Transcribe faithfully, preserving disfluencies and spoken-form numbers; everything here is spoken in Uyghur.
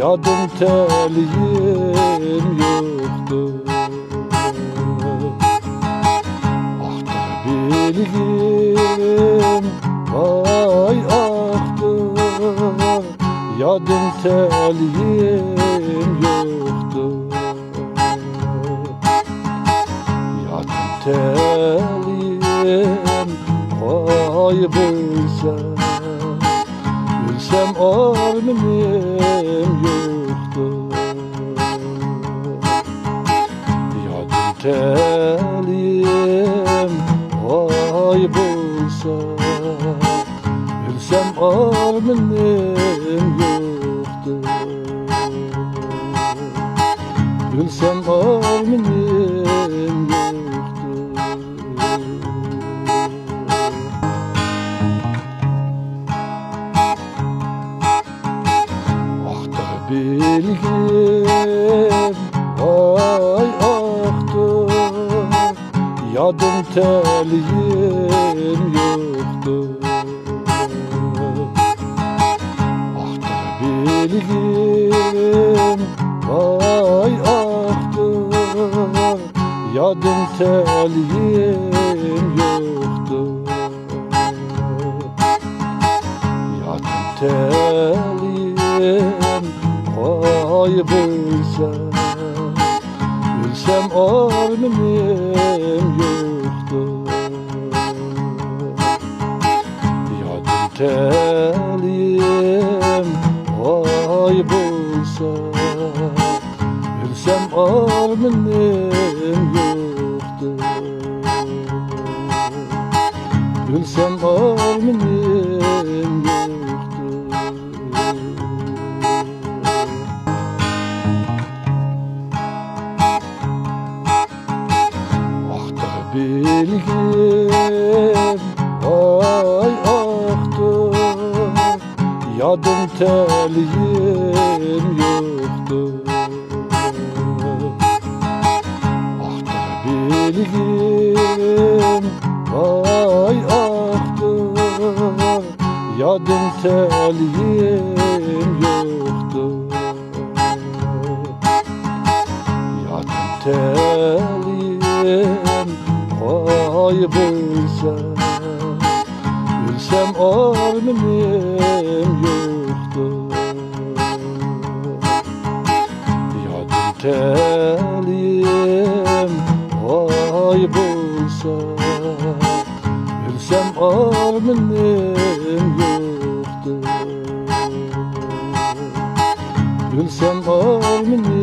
يادىم تەلىيىم يوقتۇر. ئاقتۇر بىلىگىم، ۋاي ئاقتۇر، يادىم تەلىيىم يوقتۇر. يادىم تەلىيىم، ۋاي بولسا، ئۆلسەم ئارمىنىم يوقتۇر. يادىم تەلىيىم، ۋاي بولسا، ئۆلسەم ئارمىنىم يوقتۇر. ئۆلسەم ئارمىنىم يوقتۇر. ئاقتۇر بىلگىم، ۋاي ئاقتۇر، يادىم تەلىيىم يوقتۇر. ئاقتۇر بىلگىم، ۋاي ئاقتۇر، يادىم تەلىيىم يوقتۇر. يادىم تەلىيىم، ۋاي بولسا، ئۆلسەم ئارمىنىم يوقتۇر. يادىم تەلىيىم، ۋاي بولسا، ئۆلسەم ئارمىنىم يوقتۇر. ئۆلسەم ئارمىنىم يوقتۇر. ئاقتۇر بىلگىم، ۋاي ئاقتۇر، يادىم تەلىيىم يوقتۇر. ئاقتۇر بىلگىم، ۋاي ئاقتۇر، يادىم تەلىيىم يوقتۇر. يادىم تەلىيىم، ۋاي بولسا، ئۆلسەم ئارمىنىم يوقتۇر. يادىم تەلىيىم، ۋاي بولسا، ئۆلسەم ئارمىنىم يوقتۇر. ئۆلسەم ئارمىنىم